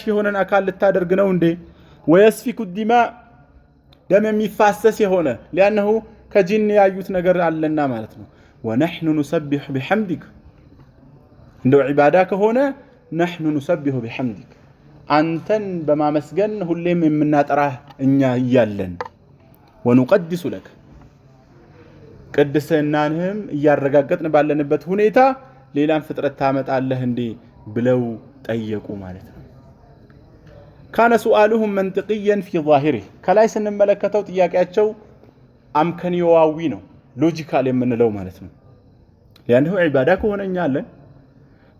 የሆነን አካል ልታደርግ ነው እንዴ? ويسفك الدماء ደም የሚፋሰስ የሆነ لأنه ከጂን ያዩት ነገር አለና ማለት ነው። ونحن نسبح بحمدك እንደው ዒባዳ ከሆነ نحن نسبح بحمدك አንተን በማመስገን ሁሌም የምናጠራህ እኛ እያለን ونقدس لك ቅድስናንህም እያረጋገጥን ባለንበት ሁኔታ ሌላን ፍጥረት ታመጣለህ እንዴ ብለው ጠየቁ ማለት ነው። كان سؤالهم منطقيا في ظاهره ከላይ ስንመለከተው ጥያቄያቸው አምከንዮዋዊ ነው፣ logical የምንለው ማለት ነው። لأنه ዒባዳ ከሆነ እኛ አለን፣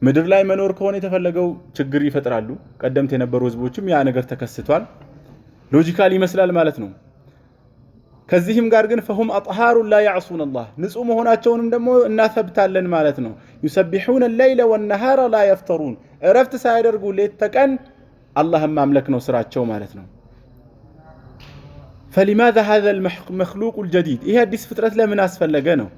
ምድር ላይ መኖር ከሆነ የተፈለገው ችግር ይፈጥራሉ። ቀደምት የነበሩ ህዝቦችም ያ ነገር ተከስቷል። Logical ይመስላል ማለት ነው። ከዚህም ጋር ግን فهم أطهار لا يعصون الله ንጹህ መሆናቸውንም ደግሞ እናሰብታለን ማለት ነው። يسبحون الليل والنهار لا يفترون እረፍት ሳያደርጉ ሌት ተቀን አላህን ማምለክ ነው ስራቸው ማለት ነው። فلماذا هذا المخلوق الجديد ይሄ አዲስ ፍጥረት ለምን አስፈለገ ነው።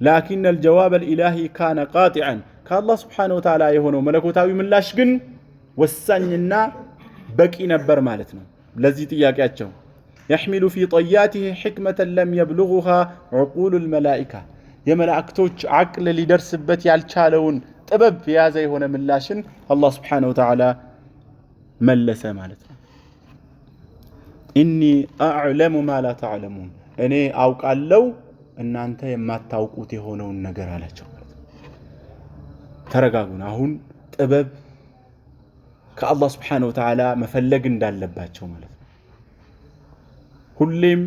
لكن الجواب الإلهي كان قاطعا ከአላህ سبحانه وتعالى የሆነው መለኮታዊ ምላሽ ግን ወሳኝና በቂ ነበር ማለት ነው ለዚህ ጥያቄያቸው። يحمل في طياته حكمة لم يبلغها عقول الملائكة የመላእክቶች ዓቅል ሊደርስበት ያልቻለውን ጥበብ የያዘ የሆነ ምላሽን አላህ سبحانه وتعالى መለሰ ማለት ነው። إني أعلم ما لا تعلمون እኔ አውቃለው እናንተ የማታውቁት የሆነውን ነገር አላቸው ማለት ነው። ተረጋጉን። አሁን ጥበብ ከአላህ ስብሓነሁ ወተዓላ መፈለግ እንዳለባቸው ማለት ነው። ሁሌም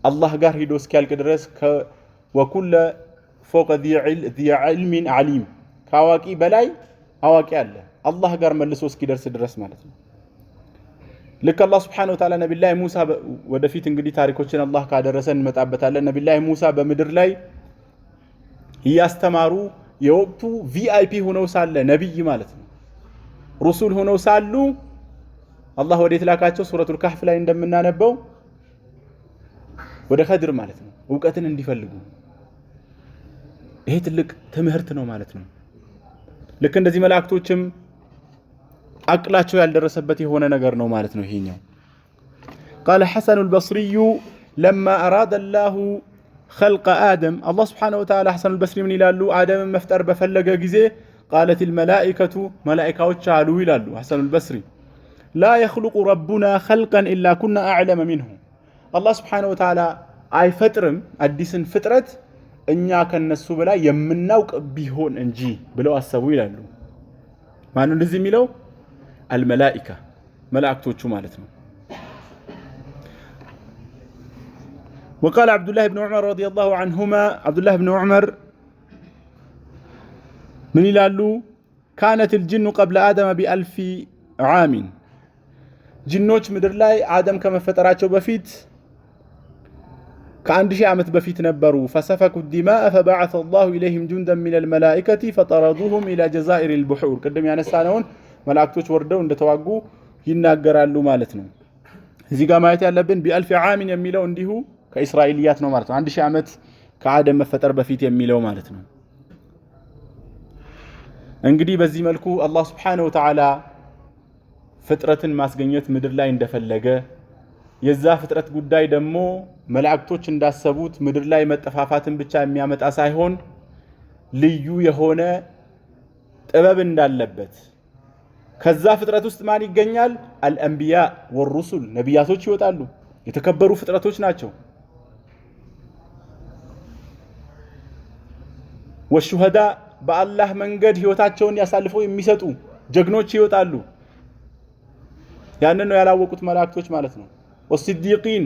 አላህ ጋር ሂዶ እስኪያልቅ ድረስ ወኩለ ፎቀ ዚ ዕልሚን ዓሊም ከአዋቂ በላይ አዋቂ አለ አላህ ጋር መልሶ እስኪደርስ ድረስ ማለት ነው። ልክ አላህ ስብሓነሁ ወተዓላ ነቢላህ ሙሳ ወደፊት እንግዲህ ታሪኮችን አላህ ካደረሰን እንመጣበታለን። ነቢላህ ሙሳ በምድር ላይ እያስተማሩ የወቅቱ VIP ሆነው ሳለ ነቢይ ማለት ነው ሩሱል ሆነው ሳሉ አላህ ወዴት ላካቸው? ሱረቱል ካህፍ ላይ እንደምናነበው ወደ ከድር ማለት ነው፣ እውቀትን እንዲፈልጉ። ይሄ ትልቅ ትምህርት ነው ማለት ነው። ልክ እንደዚህ መላእክቶችም አቅላቸው ያልደረሰበት የሆነ ነገር ነው ማለት ነው ይሄኛው። قال الحسن البصري لما أراد الله خلق آدم አላህ سبحانه وتعالى ሐሰኑል በስሪ ምን ይላሉ? አደምን መፍጠር በፈለገ ጊዜ قالت الملائكة መላኢካዎች አሉ ይላሉ ሐሰኑል በስሪ لا يخلق ربنا خلقا إلا كنا أعلم منه አላህ سبحانه وتعالى አይፈጥርም አዲስን ፍጥረት እኛ ከነሱ በላይ የምናውቅ ቢሆን እንጂ ብለው አሰቡ ይላሉ። ማነው እንደዚህ የሚለው? الملائكة መላእክቶቹ ማለት ነው። وقال عبد الله بن عمر رضي الله عنهما ዓብዱላህ ብን ዑመር ምን ይላሉ? كانت الجن قبل آدم ب1000 عام ጅኖች ምድር ላይ አደም ከመፈጠራቸው በፊት ከ1000 ዓመት በፊት ነበሩ። فسفكوا الدماء فبعث الله إليهم جندا من الملائكة فطردوهم إلى جزائر البحور ቅድም ያነሳነውን መላእክቶች ወርደው እንደተዋጉ ይናገራሉ ማለት ነው። እዚህ ጋር ማየት ያለብን بألف عام የሚለው እንዲሁ ከእስራኤልያት ነው ማለት ነው። 1000 ዓመት ከአደም መፈጠር በፊት የሚለው ማለት ነው። እንግዲህ በዚህ መልኩ አላህ سبحانه وتعالى ፍጥረትን ማስገኘት ምድር ላይ እንደፈለገ የዛ ፍጥረት ጉዳይ ደግሞ መላእክቶች እንዳሰቡት ምድር ላይ መጠፋፋትን ብቻ የሚያመጣ ሳይሆን ልዩ የሆነ ጥበብ እንዳለበት ከዛ ፍጥረት ውስጥ ማን ይገኛል? الأنبياء والرسل ነቢያቶች ይወጣሉ። የተከበሩ ፍጥረቶች ናቸው። والشهداء በአላህ መንገድ ህይወታቸውን ያሳልፈው የሚሰጡ ጀግኖች ይወጣሉ። ያንን ነው ያላወቁት መላእክቶች ማለት ነው። والصديقين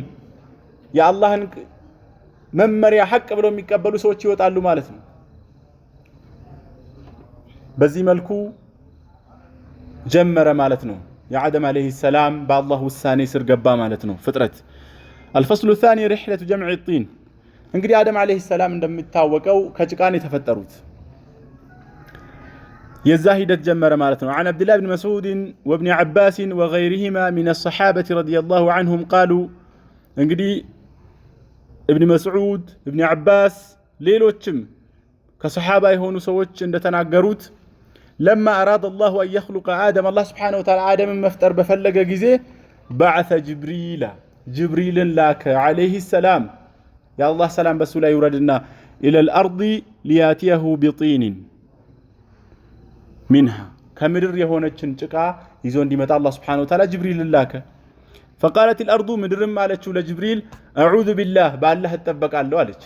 የአላህን መመሪያ ሐቅ ብለው የሚቀበሉ ሰዎች ይወጣሉ ማለት ነው። በዚህ መልኩ ጀመረ ማለት ነው። የአደም عليه السلام በአላህ ውሳኔ ስር ገባ ማለት ነው ፍጥረት። الفصل الثاني رحلة جمع الطين። እንግዲህ አደም عليه السلام እንደሚታወቀው ከጭቃን የተፈጠሩት የዛ ሂደት ጀመረ ማለት ነው። عن عبد الله بن مسعود وابن عباس وغيرهما من الصحابة رضي الله عنهم قالوا እንግዲህ እብን መስዑድ፣ እብን ዓባስ ሌሎችም ከሰሓባ የሆኑ ሰዎች እንደተናገሩት لما أراد الله أن يخلق آدم አላህ سبحانه وتعالى አደምን መፍጠር በፈለገ ጊዜ بعث جبريل ጅብሪልን ላከ عليه السلام የአላህ ሰላም በሱ ላይ ይውረድና إلى الأرض ليأتيه بطين منها ከምድር የሆነችን ጭቃ ይዞ እንዲመጣ አላህ سبحانه وتعالى ጅብሪልን ላከ። فقالت الأرض ምድርም አለችው ለጅብሪል أعوذ بالله በአላህ እጠበቃለሁ አለች።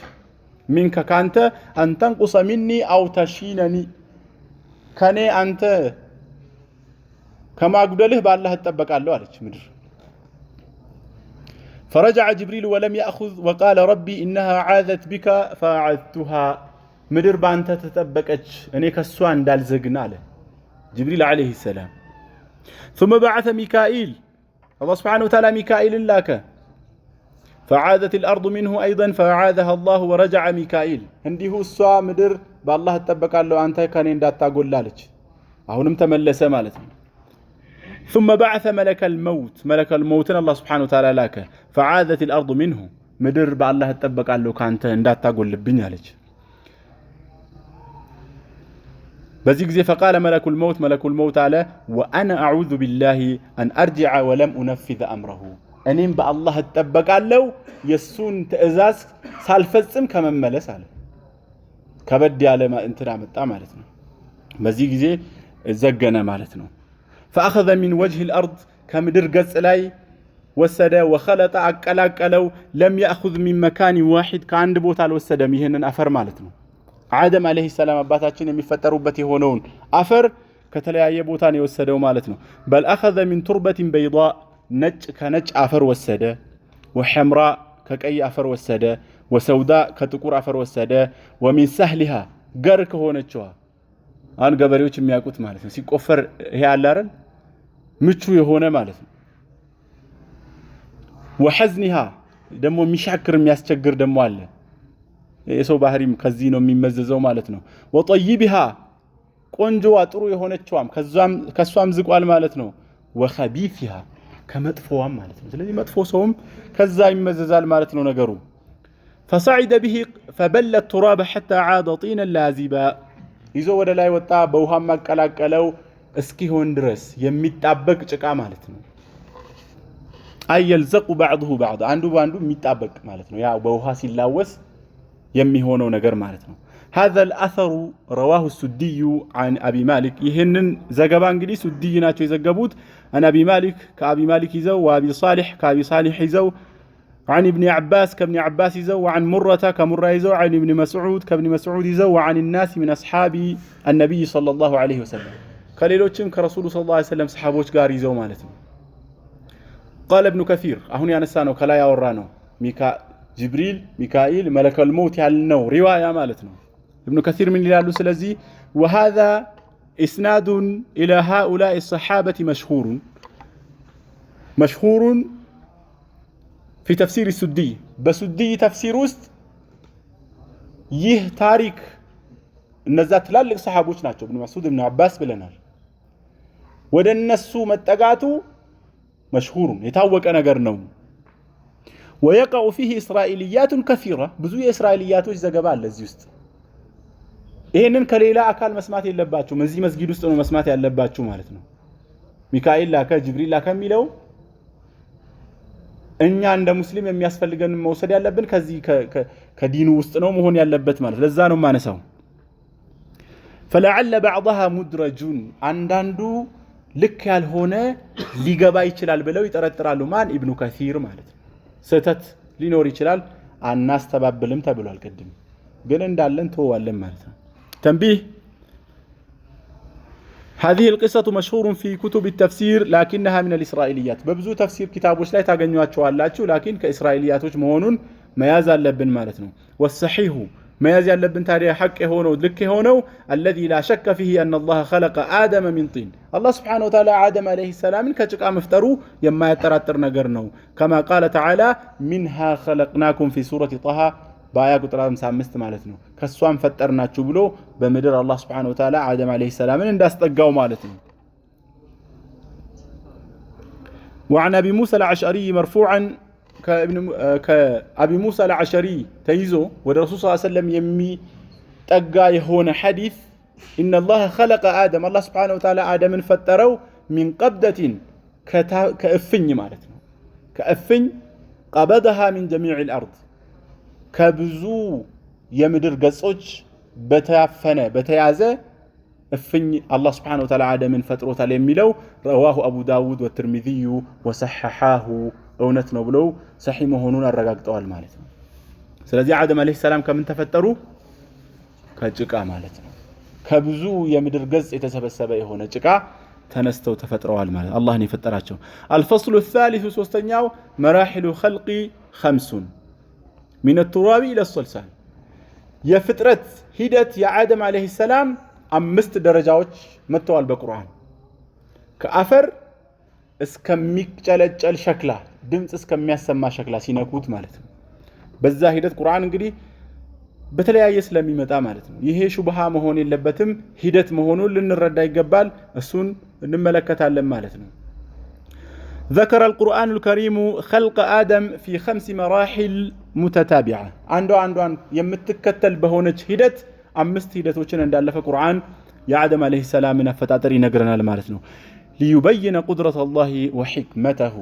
منك ካንተ أن تنقص مني أو تشينني ከኔ አንተ ከማጉደልህ በአላህ እጠበቃለሁ አለች ምድር። فرجع جبريل ولم يأخذ وقال ربي إنها عاذت بك فأعذتها ምድር በአንተ ተጠበቀች እኔ ከእሷ እንዳልዘግን አለ ጅብሪል عليه السلام። ثم بعث ميكائيل አላህ سبحانه وتعالى ሚካኢልን ላከ። فعاذت الأرض منه أيضا فأعاذها الله ورجع ميكائيل እንዲሁ እሷ ምድር በአላህ እጠበቃለሁ አንተ ከኔ እንዳታጎል አለች። አሁንም ተመለሰ ማለት ነው። ثم بعث ملك الموت መለከል መውትን አላህ سبحانه وتعالى ላከ። فعاذت الأرض منه ምድር በአላህ እጠበቃለሁ ከአንተ እንዳታጎልብኝ አለች። በዚህ ጊዜ فقال ملك الموت መለኩል መውት አለ وأنا أعوذ بالله أن أرجع ولم أنفذ أمره እኔም በአላህ እጠበቃለሁ የእሱን ትዕዛዝ ሳልፈጽም ከመመለስ አለ። ከበድ ያለ እንትን አመጣ ማለት ነው። በዚህ ጊዜ ዘገነ ማለት ነው። فأخذ من وجه الأرض ከምድር ገጽ ላይ ወሰደ። وخلط አቀላቀለው። لم يأخذ من مكان واحد ከአንድ ቦታ አልወሰደም ይህንን አፈር ማለት ነው። አደም عليه السلام አባታችን የሚፈጠሩበት የሆነውን አፈር ከተለያየ ቦታ ነው የወሰደው ማለት ነው። بل أخذ من تربة بيضاء ነጭ ከነጭ አፈር ወሰደ። وحمراء ከቀይ አፈር ወሰደ። وسوداء ከጥቁር አፈር ወሰደ። ومن سهلها ገር ከሆነችዋ አሁን ገበሬዎች የሚያውቁት ማለት ነው። ሲቆፈር ይሄ አለ አይደል ምቹ የሆነ ማለት ነው። وحزنها ደግሞ የሚሻክር የሚያስቸግር ደግሞ አለ። የሰው ባህሪም ከዚህ ነው የሚመዘዘው ማለት ነው። وطيبها ቆንጆዋ ጥሩ የሆነችዋም ከሷም ዝቋል ማለት ነው። وخبيثها ከመጥፎዋም ማለት ነው። ስለዚህ መጥፎ ሰውም ከዛ ይመዘዛል ማለት ነው ነገሩ። فصعد به فبل التراب حتى عاد طينا لازبا ይዞ ወደ ላይ ወጣ፣ በውሃም አቀላቀለው እስኪሆን ድረስ የሚጣበቅ ጭቃ ማለት ነው። أي يلزق بعضه بعضا አንዱ በአንዱ የሚጣበቅ ማለት ነው። ያ በውሃ ሲላወስ የሚሆነው ነገር ማለት ነው። هذا الأثر رواه السدي عن أبي مالك ይህንን ዘገባ እንግዲህ ሱድይ ናቸው የዘገቡት። عن أبي مالك ከአቢ ማሊክ ይዘው፣ وأبي صالح ከአቢ ሳሊሕ ይዘው፣ عن ابن عباس ከእብኒ ዓባስ ይዘው፣ وعن مرة ከሙራ ይዘው፣ عن ابن مسعود ከእብኒ መስዑድ ይዘው፣ وعن الناس من أصحاب النبي صلى الله عليه وسلم ከሌሎችም ከረሱሉ صلى الله عليه وسلم ሰሓቦች ጋር ይዘው ማለት ነው። قال ابن كثير አሁን ያነሳ ነው ከላይ ያወራ ነው ጅብሪል፣ ሚካኢል፣ መለከል መውት ያልነው ሪዋያ ማለት ነው። እብኑ ከሲር ምን ይላሉ? ስለዚህ وهذا إسناد إلى هؤلاء الصحابة مشهور في تفسير السدي በሱድይ ተፍሲር ውስጥ ይህ ታሪክ እነዛ ትላልቅ ሰሓቦች ናቸው፣ እብኑ መስዑድ፣ እብኑ አባስ ብለናል። ወደ እነሱ መጠጋቱ مشهور የታወቀ ነገር ነው። ويقع فيه إسرائيليات كثيرة ብዙ የእስራኤልያቶች ዘገባ አለ እዚህ ውስጥ። ይህንን ከሌላ አካል መስማት የለባችሁም፣ እዚህ መስጊድ ውስጥ ነው መስማት ያለባችሁ ማለት ነው። ሚካኤል ላከ ጅብሪል ላከ የሚለው እኛ እንደ ሙስሊም የሚያስፈልገን መውሰድ ያለብን ከዚህ ከዲኑ ውስጥ ነው መሆን ያለበት ማለት ለዛ ነው የማነሳው። فلعل بعضها مدرج አንዳንዱ ልክ ያልሆነ ሊገባ ይችላል ብለው ይጠረጥራሉ። ማን? ኢብኑ ከሲር ማለት ነው። ስህተት ሊኖር ይችላል አናስተባብልም ተብሏል ቅድም፣ ግን እንዳለን ተወዋለን ማለት ነው። تنبيه هذه القصة مشهور في كتب التفسير لكنها من الإسرائيليات በብዙ ተፍሲር ኪታቦች ላይ ታገኟቸዋላችሁ። لكن ከእስራኤልያቶች መሆኑን መያዝ አለብን ማለት ነው። والصحيح መያዝ ያለብን ታዲያ ሐቅ የሆነው ልክ የሆነው الذي لا شك فيه أن الله خلق آدم من طين አላህ سبحانه وتعالى አደም عليه السلام ን ከጭቃ መፍጠሩ የማያጠራጥር ነገር ነው። كما قال تعالى منها خلقناكم في سورة طه በአያ ቁጥር 55 ማለት ነው። ከእሷም ፈጠርናችሁ ብሎ በምድር አላህ سبحانه وتعالى አደም عليه السلام ን እንዳስጠጋው ማለት ነው። وعن أبي موسى الأشعري مرفوعا ከአቢ ሙሳ አልአሽዓሪ ተይዞ ወደ ረሱል صلى الله عليه وسلم የሚጠጋ የሆነ ሐዲስ إن الله خلق آدم አላህ سبحانه وتعالى አደምን ፈጠረው من قبضة ከእፍኝ ማለት ነው። ከእፍኝ قبضها من جميع الأرض ከብዙ የምድር ገጾች በታፈነ በተያዘ እፍኝ አላህ سبحانه وتعالى አደምን ፈጥሮታል የሚለው رواه أبو داود والترمذي وصححاه እውነት ነው ብለው ሰሒህ መሆኑን አረጋግጠዋል ማለት ነው። ስለዚህ አደም عليه السلام ከምን ተፈጠሩ? ከጭቃ ማለት ነው። ከብዙ የምድር ገጽ የተሰበሰበ የሆነ ጭቃ ተነስተው ተፈጥረዋል ማለት አላህን የፈጠራቸው። الفصل الثالث ሶስተኛው مراحل الخلق خمس من التراب إلى الصلصال የፍጥረት ሂደት የአደም عليه السلام አምስት ደረጃዎች መጥተዋል በቁርአን። ከአፈር እስከሚጨለጨል ሸክላ ድምፅ እስከሚያሰማ ሸክላ ሲነኩት ማለት ነው። በዛ ሂደት ቁርአን እንግዲህ በተለያየ ስለሚመጣ ማለት ነው። ይሄ ሹብሃ መሆን የለበትም፣ ሂደት መሆኑን ልንረዳ ይገባል። እሱን እንመለከታለን ማለት ነው። ذكر القرآن الكريم خلق آدم في خمس مراحل متتابعة አንዷ አንዷን የምትከተል በሆነች ሂደት አምስት ሂደቶችን እንዳለፈ ቁርአን የአደም ዓለይሂ ሰላምን አፈጣጠር ይነግረናል ማለት ነው። ሊዩበይነ ቁድረተ ላሂ ወሕክመተሁ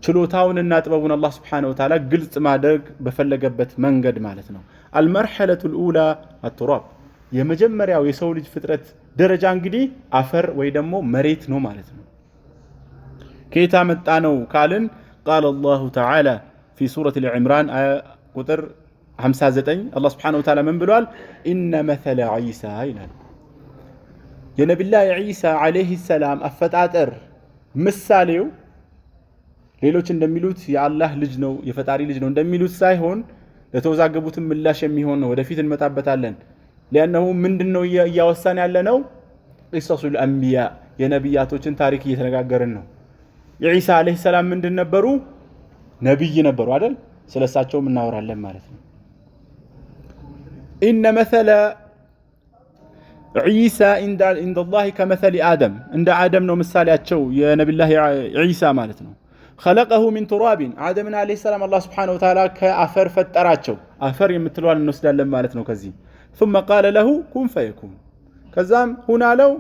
ችሎታውንና ጥበቡን አላህ ስብሓነሁ ወተዓላ ግልጽ ማድረግ በፈለገበት መንገድ ማለት ነው። አልመርሐለቱ ልኡላ አቱራብ የመጀመሪያው የሰው ልጅ ፍጥረት ደረጃ እንግዲህ አፈር ወይ ደግሞ መሬት ነው ማለት ነው። ከየት መጣ ነው ካልን ቃለ አላሁ ተዓላ ፊ ሱረት ልዕምራን አያ ቁጥር 59 አላህ ስብሓነሁ ወተዓላ ምን ብሏል? ኢነ መሰለ ዒሳ ይላል። የነቢላህ ዒሳ ዓለይሂ ሰላም አፈጣጠር ምሳሌው ሌሎች እንደሚሉት የአላህ ልጅ ነው የፈጣሪ ልጅ ነው እንደሚሉት ሳይሆን ለተወዛገቡትም ምላሽ የሚሆን ነው። ወደፊት እንመጣበታለን። ሊአነሁ ምንድን ነው እያወሳን ያለ ነው? ቂሰሱል አንቢያ የነቢያቶችን ታሪክ እየተነጋገርን ነው። የዒሳ ዓለይሂ ሰላም ምንድን ነበሩ? ነቢይ ነበሩ አይደል? ስለሳቸውም እናወራለን ማለት ነው። إن مثل عيسى عند الله كمثل آدم እንደ አደም ነው ምሳሌያቸው የነቢላህ ዒሳ ማለት ነው። خلقه من تراب አደምን عليه السلام አላህ سبحانه وتعالى ከአፈር ፈጠራቸው። አፈር የምትለዋን እንወስዳለን ማለት ነው ከዚህ ثم قال له كن فيكون ከዛም ሁን አለው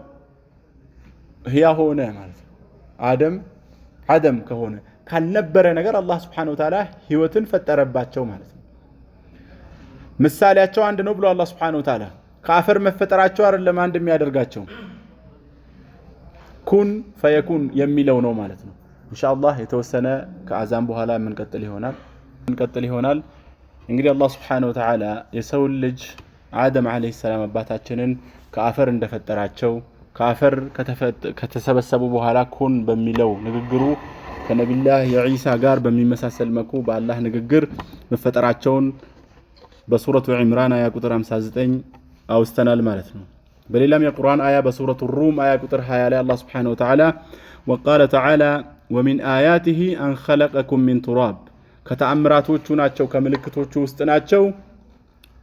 ህያ ሆነ ማለት ነው። አደም አደም ከሆነ ካልነበረ ነገር አላህ ስብሓነሁ ወተዓላ ህይወትን ፈጠረባቸው ማለት ነው። ምሳሌያቸው አንድ ነው ብሎ አላህ ስብሓነሁ ወተዓላ ከአፈር መፈጠራቸው አይደለም አንድ የሚያደርጋቸው ኩን ፈየኩን የሚለው ነው ማለት ነው። ኢንሻአላህ የተወሰነ ከአዛን በኋላ የምንቀጥል ይሆናል። እንግዲህ አላህ ስብሓነሁ ወተዓላ የሰውን ልጅ አደም ዓለይሂ ሰላም አባታችንን ከአፈር እንደፈጠራቸው ከአፈር ከተሰበሰቡ በኋላ ኩን በሚለው ንግግሩ ከነቢላህ የዒሳ ጋር በሚመሳሰል መልኩ በአላህ ንግግር መፈጠራቸውን በሱረቱ ዒምራን አያ ቁጥር 59 አውስተናል ማለት ነው። በሌላም የቁርአን አያ በሱረቱ ሩም አያ ቁጥር 20 ላይ አላህ سبحانه وتعالى وقال تعالى ومن آياته أن خلقكم من تراب ከተአምራቶቹ ናቸው ከምልክቶቹ ውስጥ ናቸው።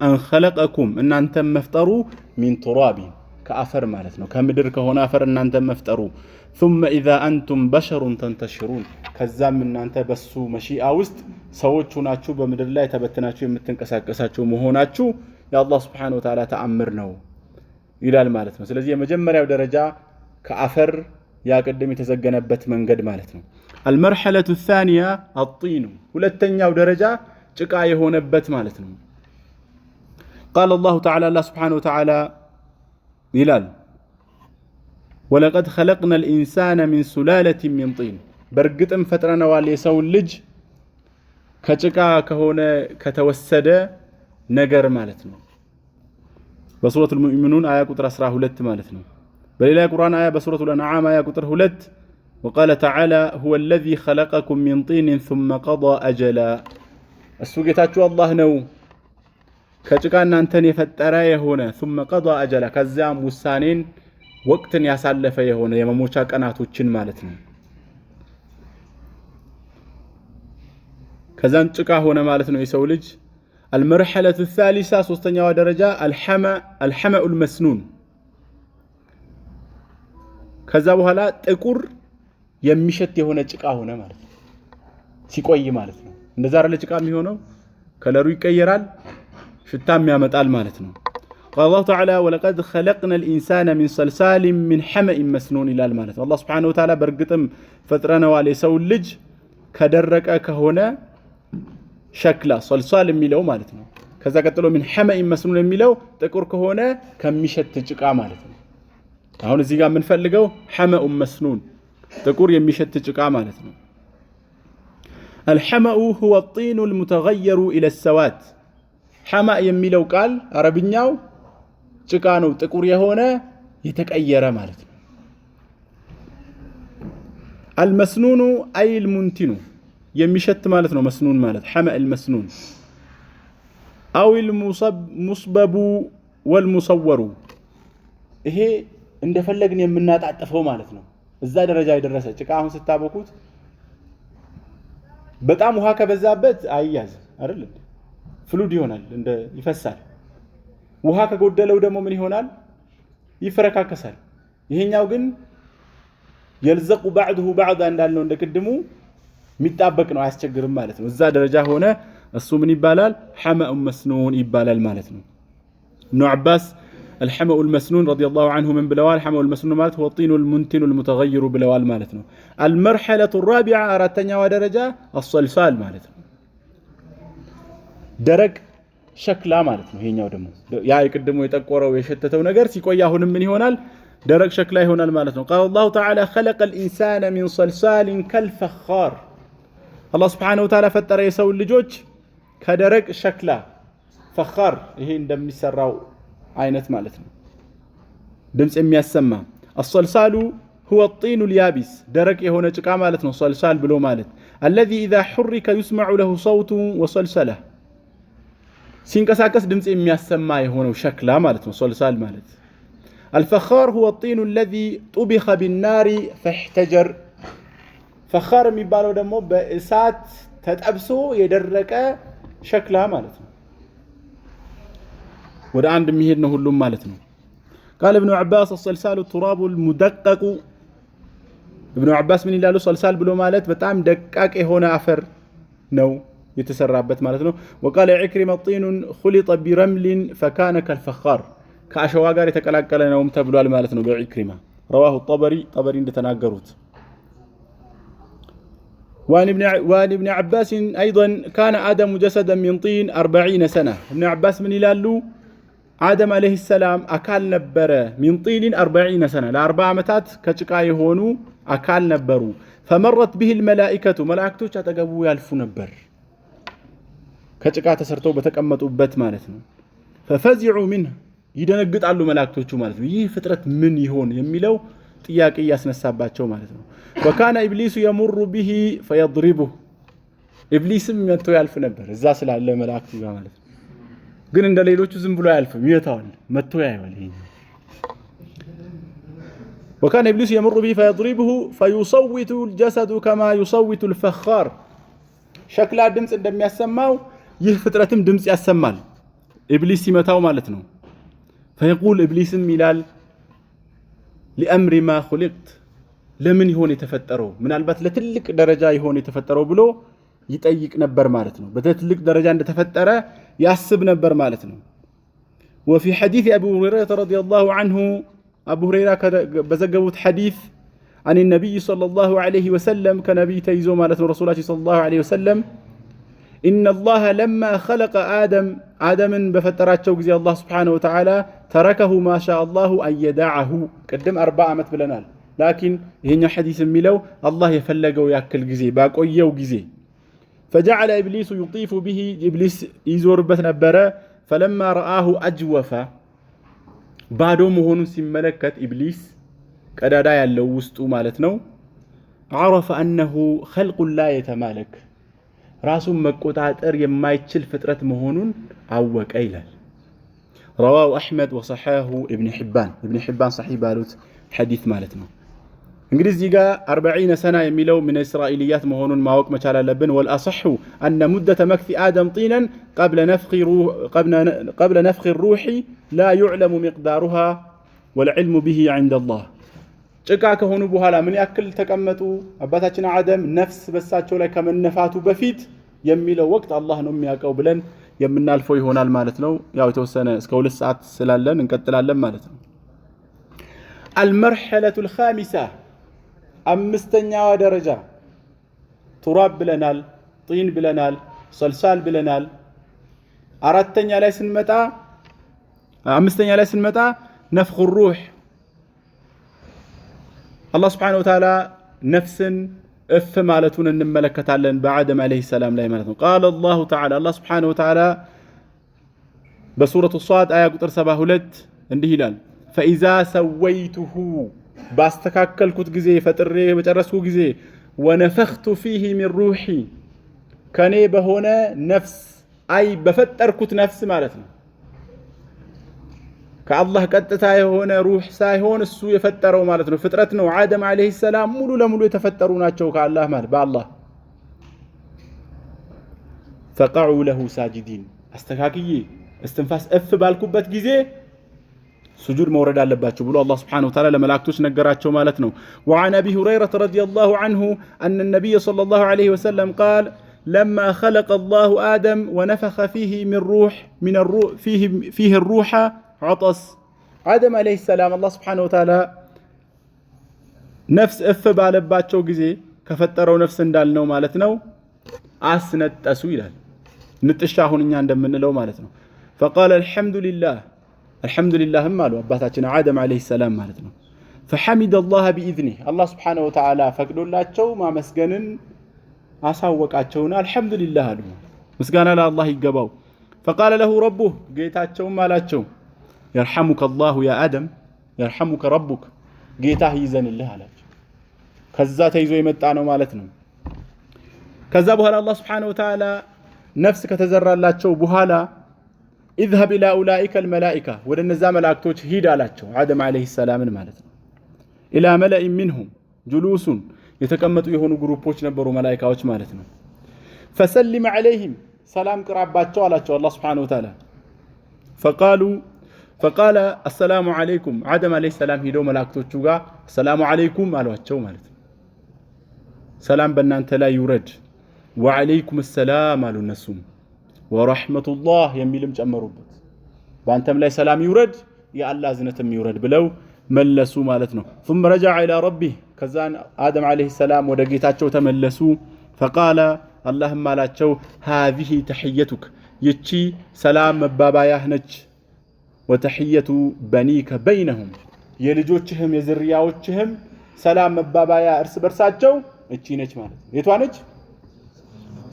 أن خلقكم እናንተም መፍጠሩ من تراب ከአፈር ማለት ነው፣ ከምድር ከሆነ አፈር እናንተም መፍጠሩ። ثم إذا أنتم بشر تنتشرون ከዛም እናንተ በሱ መሺአ ውስጥ ሰዎች ሆናችሁ በምድር ላይ ተበትናችሁ የምትንቀሳቀሳችሁ መሆናችሁ የአላህ ስብሓነሁ ወተዓላ ተአምር ነው ይላል ማለት ነው። ስለዚህ የመጀመሪያው ደረጃ ከአፈር ያ ቅድም የተዘገነበት መንገድ ማለት ነው። አልመርሐለቱ ታኒያ አጢኑ ሁለተኛው ደረጃ ጭቃ የሆነበት ማለት ነው። ቃለ አላሁ ተዓላ አላህ ስብሓነሁ ወተዓላ ይላል ወለቀድ ኸለቅና ልኢንሳነ ሚን ሱላለትን ሚን ጢን በእርግጥም ፈጥረነዋል የሰውን ልጅ ከጭቃ ከሆነ ከተወሰደ ነገር ማለት ነው። በሱረቱል ሙእሚኑን አያ ቁጥር 12 ማለት ነው። በሌላ የቁርአን አያ በሱረቱል አንዓም አያ ቁጥር 2 وقال تعالى هو الذي خلقكم من طين ثم قضى أجلا እሱ ጌታችሁ አላህ ነው ከጭቃ እናንተን የፈጠረ የሆነ ثم قضى أجلا ከዚያም ውሳኔን ወቅትን ያሳለፈ የሆነ የመሞቻ ቀናቶችን ማለት ነው። ከዛን ጭቃ ሆነ ማለት ነው የሰው ልጅ። አልመርሐለቱ ታሊሳ ሶስተኛዋ ደረጃ አልሐመኡል መስኑን ከዛ በኋላ ጥቁር የሚሸት የሆነ ጭቃ ሆነ ማለት ነው። ሲቆይ ማለት ነው። እንደዛ አይደለ ጭቃ የሚሆነው ከለሩ ይቀየራል፣ ሽታም ያመጣል ማለት ነው። قال الله تعالى ولقد خلقنا الإنسان من صلصال من حمإ مسنون ይላል ማለት ነው። አላህ سبحانه وتعالى በእርግጥም ፈጥረነዋል የሰው ልጅ ከደረቀ ከሆነ ሸክላ صلصال የሚለው ማለት ነው። ከዛ ቀጥሎ من حمإ مسنون የሚለው ጥቁር ከሆነ ከሚሸት ጭቃ ማለት ነው። አሁን እዚህ ጋር የምንፈልገው حمإ مسنون ጥቁር የሚሸት ጭቃ ማለት ነው። الحمأ هو الطين المتغير إلى السواد። حمأ የሚለው ቃል አረብኛው ጭቃ ነው፣ ጥቁር የሆነ የተቀየረ ማለት ነው። المسنون أي المنتن የሚሸት ማለት ነው። مسنون ማለት حمإ المسنون أو المصبب والمصور ይሄ እንደፈለግን የምናጣጥፈው ማለት ነው። እዛ ደረጃ የደረሰ ጭቃ አሁን ስታቦኩት በጣም ውሃ ከበዛበት አይያዝም አይደል? Fluid ይሆናል፣ እንደ ይፈሳል። ውሃ ከጎደለው ደግሞ ምን ይሆናል? ይፈረካከሳል። ይሄኛው ግን يلزق بعضه بعضا እንዳልነው እንደ ቅድሙ የሚጣበቅ ነው፣ አያስቸግርም ማለት ነው። እዛ ደረጃ ሆነ እሱ ምን ይባላል? حمإ مسنون ይባላል ማለት ነው። እብኑ ዓባስ الحمأ المسنون رضي الله عنه ምን ብለዋል? الحمأ المسنون ማለት هو الطين المنتن المتغير ብለዋል ማለት ነው። المرحلة الرابعة አራተኛዋ ደረጃ الصلصال ማለት ነው። ደረቅ ሸክላ ማለት ነው። ይሄኛው ደግሞ ያ የቅድሙ የጠቆረው የሸተተው ነገር ሲቆይ አሁንም ምን ይሆናል? ደረቅ ሸክላ ይሆናል ማለት ነው። قال الله تعالى خلق الإنسان من صلصال كالفخار። አላህ سبحانه وتعالى ፈጠረ የሰውን ልጆች ከደረቅ ሸክላ فخار፣ ይሄ እንደሚሰራው አይነት ማለት ነው። ድምፅ የሚያሰማ። الصلصال هو الطين اليابس ደረቅ የሆነ ጭቃ ማለት ነው። صلصال ብሎ ማለት الذي إذا حرك يسمع له صوت وصلصلة ሲንቀሳቀስ ድምፅ የሚያሰማ የሆነው ሸክላ ማለት ነው። صلصال ማለት። الفخار هو الطين الذي طبخ بالنار فاحتجر። فخار የሚባለው ደግሞ በእሳት ተጠብሶ የደረቀ ሸክላ ማለት ነው። ወደ አንድ የሚሄድ ነው ሁሉም ማለት ነው። قال ابن عباس الصلصال التراب المدقق። እብኑ ዓባስ ምን ይላሉ? صلصال ብሎ ማለት በጣም ደቃቅ የሆነ አፈር ነው የተሰራበት ማለት ነው። وقال عكرمة طين خلط برمل فكان كالفخار ከአሸዋ ጋር የተቀላቀለ ነውም ተብሏል ማለት ነው በዒክሪማ። رواه الطبري ጠበሪ እንደተናገሩት። وعن ابن عباس أيضا كان آدم جسدا من طين 40 سنة። እብን ዓባስ ምን ይላሉ? አደም عليه السلام አካል ነበረ من طين 40 سنة ለ40 ዓመታት ከጭቃ የሆኑ አካል ነበሩ። فمرت به الملائكة መላእክቶች አጠገቡ ያልፉ ነበር ከጭቃ ተሰርተው በተቀመጡበት ማለት ነው። ففزعوا منه ይደነግጣሉ መላእክቶቹ ማለት ነው። ይህ ፍጥረት ምን ይሆን የሚለው ጥያቄ እያስነሳባቸው ማለት ነው። وكان إبليس يمر به فيضربه። ኢብሊስም መጥቶ ያልፍ ነበር እዛ ስላለ መላእክቱ ጋር ማለት ነው። ግን እንደ ሌሎቹ ዝም ብሎ አያልፍም፣ ይመታዋል፣ መጥቶ ያየዋል። ይሄ وكان إبليس يمر به فيضربه فيصوت الجسد كما يصوت الفخار። ሸክላ ድምፅ እንደሚያሰማው ይህ ፍጥረትም ድምፅ ያሰማል፣ ኢብሊስ ሲመታው ማለት ነው። فيقول ኢብሊስም ይላል لأمر ما خلقت ለምን ይሆን የተፈጠረው? ምናልባት ለትልቅ ደረጃ ይሆን የተፈጠረው ብሎ ይጠይቅ ነበር ማለት ነው። በትልቅ ደረጃ እንደተፈጠረ ያስብ ነበር ማለት ነው። وفي حديث أبي هريرة رضي الله عنه አቡ ሁረይራ በዘገቡት ሐዲስ عن النبي صلى الله عليه وسلم ከነቢይ ተይዞ ማለት ነው ረሱላችን صلى الله عليه وسلم إن الله لما خلق آدم አደምን በፈጠራቸው ጊዜ አላህ سبحانه وتعالى تركه ما شاء الله أن يدعه። ቅድም 40 ዓመት ብለናል። لكن ይሄኛው ሐዲስ የሚለው አላህ የፈለገው ያክል ጊዜ ባቆየው ጊዜ فجعل إبليس يطيف به ኢብሊስ ይዞርበት ነበረ። فلما رآه أجوف ባዶ መሆኑን ሲመለከት ኢብሊስ ቀዳዳ ያለው ውስጡ ማለት ነው። عرف أنه خلق لا يتمالك ራሱን መቆጣጠር የማይችል ፍጥረት መሆኑን አወቀ ይላል። رواه أحمد وصححه ابن حبان። ኢብን ሒባን ሰሒህ ባሉት ሐዲስ ማለት ነው። እንግዲህ እዚህ ጋር 40 سنة የሚለው من إسرائيليات መሆኑን ማወቅ መቻል አለብን። والأصح أن مدة مكث آدم طينا قبل نفخ الروح لا يعلم مقدارها والعلم به عند الله። ጭቃ ከሆኑ በኋላ ምን ያክል ተቀመጡ አባታችን አደም ነፍስ በሳቸው ላይ ከመነፋቱ በፊት የሚለው ወቅት አላህ ነው የሚያውቀው ብለን የምናልፈው ይሆናል ማለት ነው። ያው የተወሰነ እስከ 2 ሰዓት ስላለን እንቀጥላለን ማለት ነው። المرحلة الخامسة አምስተኛዋ ደረጃ تراب ብለናል፣ طين ብለናል፣ صلصال ብለናል። አራተኛ ላይ ስንመጣ አምስተኛ ላይ ስንመጣ نفخ الروح አላህ سبحانه وتعالى ነፍስን እፍ ማለቱን እንመለከታለን በአደም عليه السلام ላይ ማለት ነው። قال الله تعالى አላህ سبحانه وتعالى በሱረቱ ሷድ አያ ቁጥር 72 እንዲህ ይላል፣ فإذا سويته ባስተካከልኩት ጊዜ ፈጥሬ በጨረስኩ ጊዜ ونفخت فيه من روحي ከኔ በሆነ ነፍስ አይ በፈጠርኩት ነፍስ ማለት ነው። ከአላህ ቀጥታ የሆነ ሩህ ሳይሆን እሱ የፈጠረው ማለት ነው። ፍጥረት ነው። አደም عليه السلام ሙሉ ለሙሉ የተፈጠሩ ናቸው ከአላህ ማለት በአላህ። فقعوا له ساجدين አስተካክዬ እስትንፋስ እፍ ባልኩበት ጊዜ ሱጁድ መውረድ አለባቸው ብሎ አላህ سبحانه وتعالى ለመላእክቶች ነገራቸው ማለት ነው። وعن أبي هريرة رضي الله عنه أن النبي صلى الله عليه وسلم قال لما خلق الله آدم ونفخ فيه من روح من فيه الروح عطس። አደም عليه السلام አላህ سبحانه وتعالى ነፍስ እፍ ባለባቸው ጊዜ ከፈጠረው ነፍስ እንዳልነው ማለት ነው አስነጠሱ ይላል። ንጥሻ አሁን እኛ እንደምንለው ማለት ነው። فقال الحمد لله አልሐምዱሊላህም አሉ አባታችን አደም عليه السلام ማለት ነው። فحمد الله بإذنه አላህ سبحانه وتعالى ፈቅዶላቸው ማመስገንን አሳወቃቸውና አልሐምዱሊላህ አሉ። ምስጋና ለአላህ ይገባው። فقال له ربه ጌታቸውም አላቸው يرحمك الله يا آدم يرحمك ربك ጌታህ ይዘንልህ አላቸው። ከዛ ተይዞ የመጣ ነው ማለት ነው። ከዛ በኋላ አላህ سبحانه وتعالى ነፍስ ከተዘራላቸው በኋላ اذهب إلى أولئك الملائكة ወደ እነዛ መላእክቶች ሂድ አላቸው። አደም عليه السلام ን ማለት ነው። إلى ملإ منهم جلوس የተቀመጡ የሆኑ ግሩፖች ነበሩ መላኢካዎች ማለት ነው። فسلم عليهم ሰላም ቅራባቸው አላቸው አላህ سبحانه وتعالى። فقالوا فقال السلام عليكم አደም عليه السلام ሂደው መላእክቶቹ ጋር السلام عليكم አሏቸው ማለት ነው። ሰላም በእናንተ ላይ ይውረድ። وعليكم السلام አሉ እነሱም ورحمة الله የሚልም ጨመሩበት። በአንተም ላይ ሰላም ይውረድ የአላህ እዝነትም ይውረድ ብለው መለሱ ማለት ነው። ثم رجع إلى ربه ከዛን አደም عليه السلام ወደ ጌታቸው ተመለሱ። فقال አላህም አላቸው هذه تحيتك ይቺ ሰላም መባባያህ ነች። وتحية بنيك بينهم የልጆችህም የዝርያዎችህም ሰላም መባባያ እርስ በርሳቸው እቺ ነች ማለት ነው። የቷ ነች?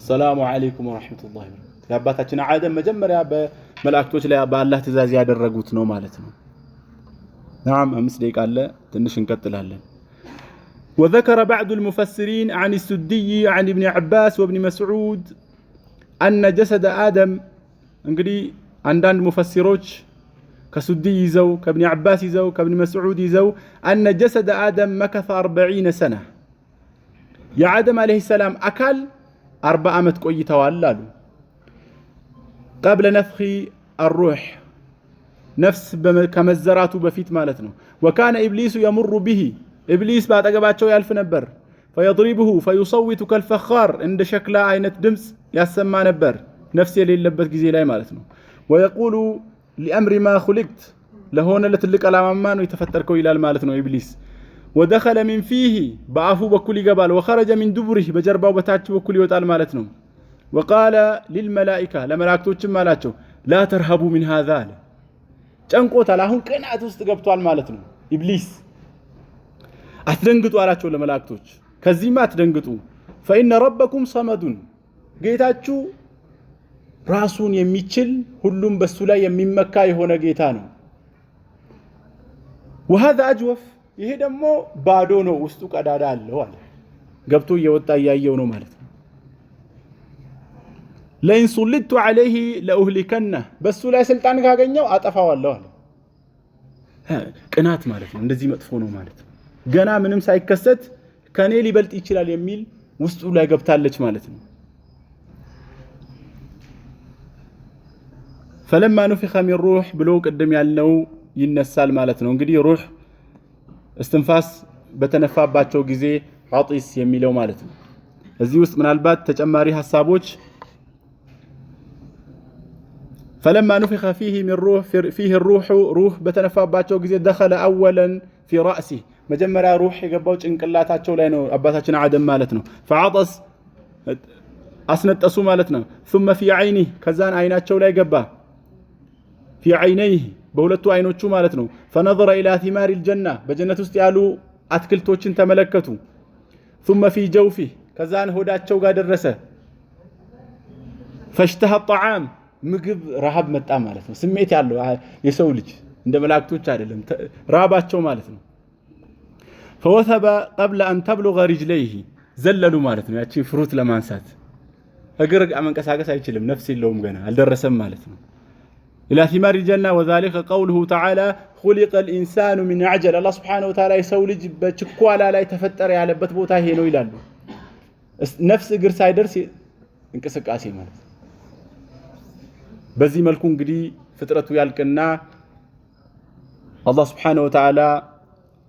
السلام عليكم ورحمة الله وبركاته። የአባታችን አደም መጀመሪያ በመላእክቶች ላይ በአላህ ትእዛዝ ያደረጉት ነው ማለት ነው። نعم 5 ደቂቃ አለ፣ ትንሽ እንቀጥላለን። وذكر بعض المفسرين عن السدي عن ابن عباس وابن مسعود أن جسد آدم እንግዲህ አንዳንድ ሙፈሲሮች ከሱዲ ይዘው ከእብኒ ዓባስ ይዘው ከእብኒ መስዑድ ይዘው أن جسد آدم مكث 40 سنة የአደም عليه السلام አካል 40 ዓመት ቆይተዋል አሉ። قبل نفخ الروح ነፍስ ከመዘራቱ በፊት ማለት ነው። وكان إبليس يمر به ኢብሊስ በአጠገባቸው ያልፍ ነበር። فيضربه فيصوت كالفخار እንደ ሸክላ አይነት ድምፅ ያሰማ ነበር፣ ነፍስ የሌለበት ጊዜ ላይ ማለት ነው። ويقول لأمر ما خلقت ለሆነ ለትልቅ ዓላማማ ነው የተፈጠርከው ይላል ማለት ነው ኢብሊስ። ودخل من فيه በአፉ በኩል ይገባል። وخرج من دبره በጀርባው በታች በኩል ይወጣል ማለት ነው። وقال للملائكة ለመላእክቶችም አላቸው لا ترهبوا من هذا አለ። ጨንቆታል። አሁን ቅናት ውስጥ ገብቷል ማለት ነው ኢብሊስ። አትደንግጡ አላቸው ለመላእክቶች፣ ከዚህማ አትደንግጡ። فإن ربكم صمد ጌታችሁ ራሱን የሚችል ሁሉም በሱ ላይ የሚመካ የሆነ ጌታ ነው። وهذا أجوف ይሄ ደግሞ ባዶ ነው፣ ውስጡ ቀዳዳ አለው አለ። ገብቶ እየወጣ እያየው ነው ማለት ነው። لئن سلطت عليه لأهلكنه በሱ ላይ ስልጣን ካገኘው አጠፋዋለሁ አለ። ቅናት ማለት ነው፣ እንደዚህ መጥፎ ነው ማለት ነው። ገና ምንም ሳይከሰት ከኔ ሊበልጥ ይችላል የሚል ውስጡ ላይ ገብታለች ማለት ነው። فلما نفخ من روح ብሎ ቅድም ያልነው ይነሳል ማለት ነው። እንግዲህ ሩህ እስትንፋስ በተነፋባቸው ጊዜ عطس የሚለው ማለት ነው። እዚህ ውስጥ ምናልባት ተጨማሪ ሀሳቦች فلما نفخ فيه الروح ሩህ በተነፋባቸው ጊዜ دخل أولا في رأسه መጀመሪያ ሩህ የገባው ጭንቅላታቸው ላይ ነው፣ አባታችን አደም ማለት ነው። فعطس አስነጠሱ ማለት ነው። ثم في عينه ከዛን አይናቸው ላይ ገባ። في عينيه በሁለቱ አይኖቹ ማለት ነው። فنظر إلى ثمار الجنة በጀነት ውስጥ ያሉ አትክልቶችን ተመለከቱ። ثم في جوفه ከዛን ሆዳቸው ጋር ደረሰ። فاشتهى الطعام ምግብ ረሃብ መጣ ማለት ነው። ስሜት ያለው የሰው ልጅ እንደ መላእክቶች አይደለም፣ ራባቸው ማለት ነው። فوثب قبل أن تبلغ رجليه ዘለሉ ማለት ነው። ያቺን fruit ለማንሳት እግር መንቀሳቀስ አይችልም፣ ነፍስ የለውም ገና አልደረሰም ማለት ነው። إلى ثمار الجنة وذلك قوله تعالى خلق الإنسان من عجل አላህ سبحانه وتعالى የሰው ልጅ በችኮላ ላይ ተፈጠረ ያለበት ቦታ ይሄ ነው ይላሉ። ነፍስ እግር ሳይደርስ እንቅስቃሴ ማለት ነው። በዚህ መልኩ እንግዲህ ፍጥረቱ ያልቅና አላህ سبحانه وتعالى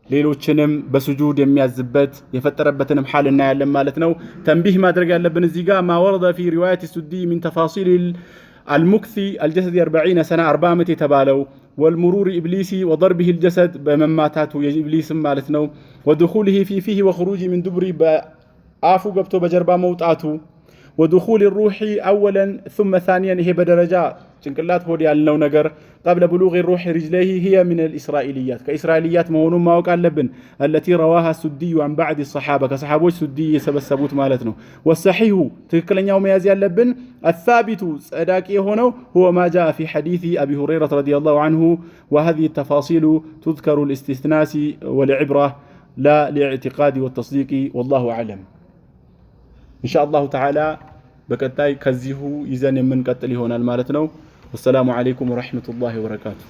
ሌሎችንም በስጁድ የሚያዝበት የፈጠረበትንም ሐል እናያለን ማለት ነው። تنبيه ማድረግ ያለብን እዚህ ጋር ما ورد في رواية السدي من تفاصيل المكث الجسد 40 سنة 40 ዓመት የተባለው والمرور إبليس وضربه الجسد በመማታቱ የኢብሊስም ማለት ነው። ودخوله في فيه وخروجه من دبره በአፉ ገብቶ በጀርባ መውጣቱ ودخول الروح أولا ثم ثانيا ይሄ በደረጃ ጭንቅላት ሆድ ያልነው ነገር قبل بلوغ الروح رجليه هي من الإسرائيليات ከኢስራኤልያት መሆኑን ማወቅ አለብን። التي رواها السدي عن بعض الصحابة ከሰሓቦች ሱዲ የሰበሰቡት ማለት ነው። والصحيح ትክክለኛው መያዝ ያለብን الثابت ጸዳቂ የሆነው هو ما جاء في حديث أبي هريرة رضي الله عنه وهذه التفاصيل تذكر للاستئناس والعبرة لا للاعتقاد والتصديق والله أعلم። إن شاء الله تعالى በቀጣይ ከዚሁ ይዘን የምንቀጥል ይሆናል ማለት ነው። والسلام عليكم ورحمة الله وبركاته።